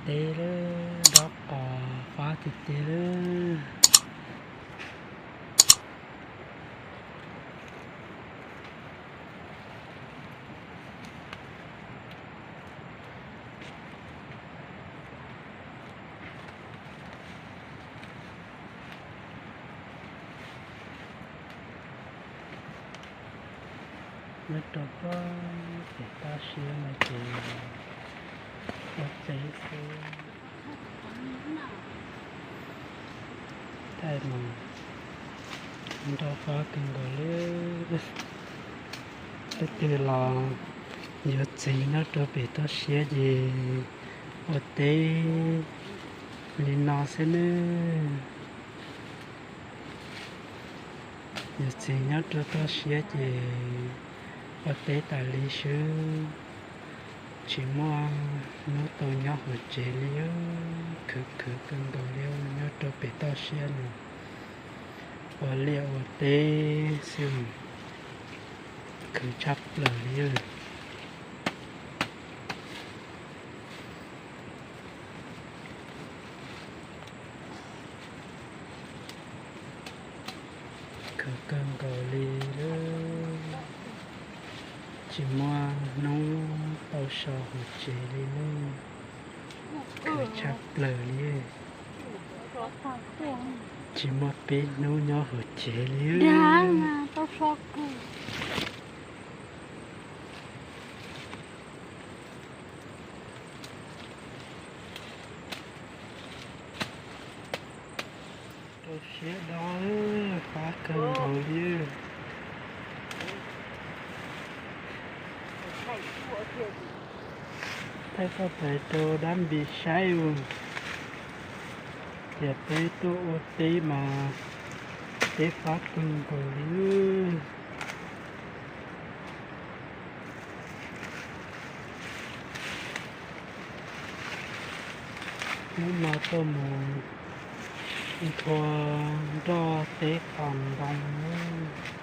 Teb lawm, dob qos fab tiag tiag lawm. Nyob rau pem toj siab no ces ua teb xwb. Thaij mas nrau fab kawg nkaus li. Leej twg los yuav txiv nyob rau pem toj siab ces ua teb li no xwb nawb. Yuav txiv nyob rau toj siab ces ua teb tas li xwb, tsis muaj hnub tau nyob hauv tsev li. Khwv khwv kawg nkaus li nyob rau pem toj siab no, ua liaj ua teb xwb, khwv tshaj plaws li. Khwv kawg nkaus li lawm, tsis muaj hnub tau so hauv tsev li ne. Khwv tshaj plaws li, tsis muaj peb hnub nyob hauv tsev li. Rau siab dob, fab kawg nkaus li. Thaij txoj pem rau dab npis saib os, tias peb tuaj ua teb mas teb fab kawg nkaus li. Hnub no tuaj mus nthua nroj teb qos ntoo nawb.